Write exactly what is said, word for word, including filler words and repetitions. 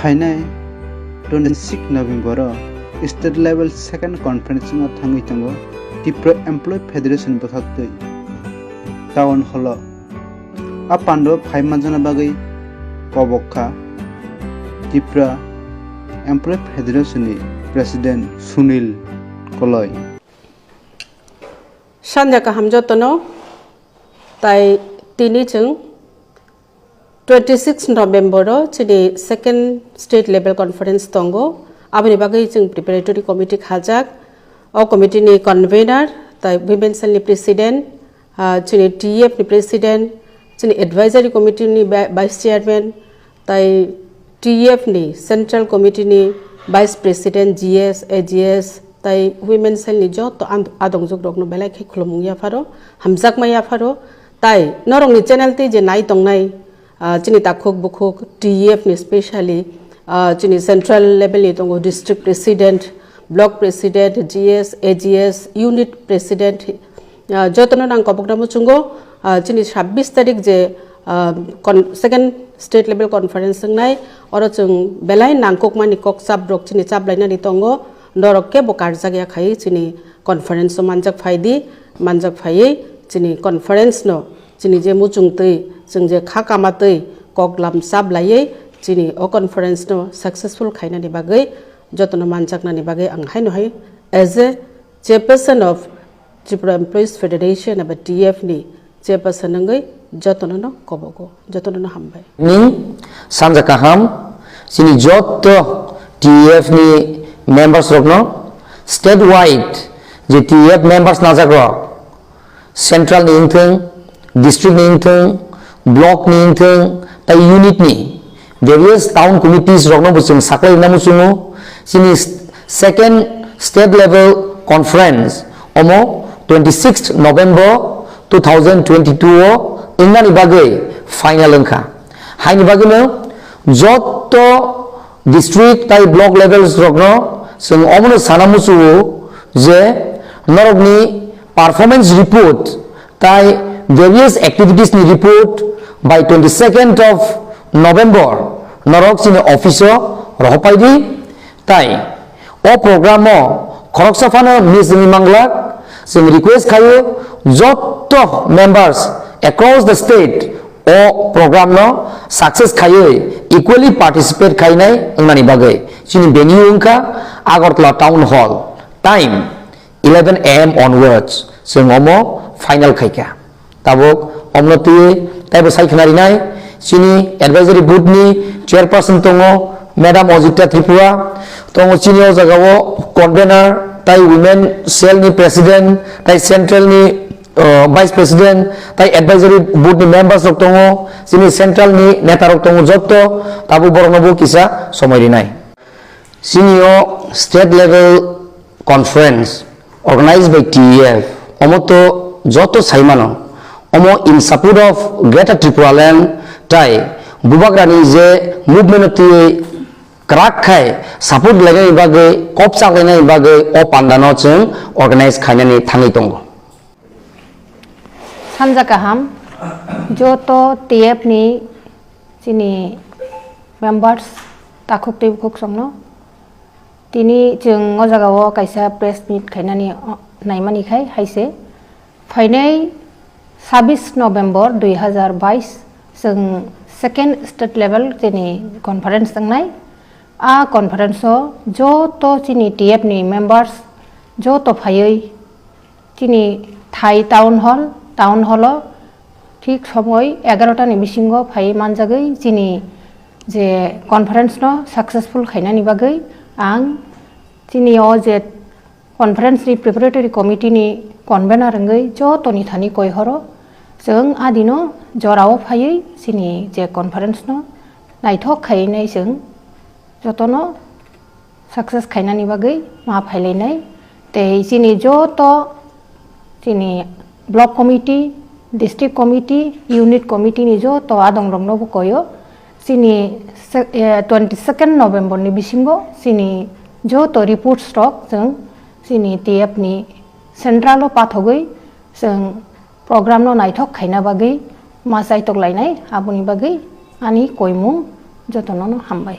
Phainai twenty six November o state level second conference wngna thangwi tongo Tripura Employee Federation bwkhaktwi town hall o. A pando phai manjakna bagwi kobok kha Tripura Employee Federation ni President Sunil Koloi. Sanja kaham jotono, tai tini chwng twenty six November o chini second state level conference tongo. Aboni bagwi chwng preparatory committee khajak. O committee ni convener, tai women cell ni president, ah, chini T F ni president, chini advisory committee ni vi-, vice chairman, tai T F ni central committee ni vice president, G S, A G S, tai women cell ni joto and-, adongjwk rokno belai khe khulumung yapharo, hamjakma yapharo. Tai norokni channel tei je nai tongnai, ah, chini takhuk bukhuk T F ni specially, ah, chini central level ni tongo district president, block president, G S, A G S, unit president, ah, jotono nang kobokna muchungo, ah, chini sabbish tarik je, ah, con-, second state level conference wngnai, oro chwng belai nangkukmani kok chap rok chini chap lainani tongo, norok kebo karjak ya khai chini conference o manjak phai di, manjak phaiwi chini conference no chini je muchung twi, chwng je kha kama twi kok lam chap laiwi chini o conference no successful khainani bagwi jotono manjaknani bagwi ang haino hai as a chairperson of Tripura Employees Federation eba T F ni chairperson wngwi jotono no kobogo, jotono no hambai. Ni sanja kaham, chini joto T F ni members rokno, statewide je T F members najak rok, central ni wngthung, district ni wngthung, block ni wngthung, tai unit ni various town committees rokno bo chwng saklai rwna muchungo. Chini second state level conference omo twenty sixth November two thousand twenty-two o wngnani bagwi final wngkha. Haini bagwino joto district tai block levels rokno chwng omono sana muchungo je norokni performance report tai various activities ni report by twenty-second of November norok chini office o rohopai di. Tai o program o khoroksa phano miss wngwi manglak, chwng request khaio joto members across the state o program no success khaiwi equally participate khainai wngnani bagwi. Chini venue wngkha Agartala Town Hall, time eleven A M onwards chwng omo final khaikha. Tabuk omno twiwi taibo sai khna rinai, chini advisory board ni chairperson tongo Madam Ojita Tripura, tongo chini o jaga o convener, tai women cell ni president, tai central ni, uh, vice president, tai advisory board ni members rok tongo, chini central ni neta rok tongo, jotto tabuk borok no bo kisa somoi rinai. Chini o state level conference organized by T F, omo to joto saimano, omo in support of Greater Tripura Land tai bubagrani je movement o twiwi kwrak khai support lainani bagwi, kop chaklainani bagwi o pandano chwng organize khainani thangwi tongo. Sanja kaham, joto T F ni chini members takhuk tei bukhuk songno. Tini chwng o jaga o kaisa press meet khainani, o, naimani khai hai se. Phainai sabbish November dui hazar bais chwng second state level chini conference wngnai. A conference o joto chini T F ni members joto phaiwi chini thai town hall, town hall o thik somoi egarota ni bisingo phai manjagwi chini je conference no successful khainani bagwi ang chini o je conference ni preparatory committee ni convener wngwi joto ni thani koi horo chwng a dino jorao phaiwi chini je conference no naithok khaiwi nai chwng jotono success khainani bagwi ma phailainai. Tei chini joto chini block committee, district committee, unit committee ni joto adong rokno bo koyo. Chini se-, eh, twenty second November ni bisingo chini joto reports rok chwng chini T F ni central o pathogwi chwng program no naithok khaina bagwi ma chaitok lainai, aboni bagwi ani koimung jotono no hambai.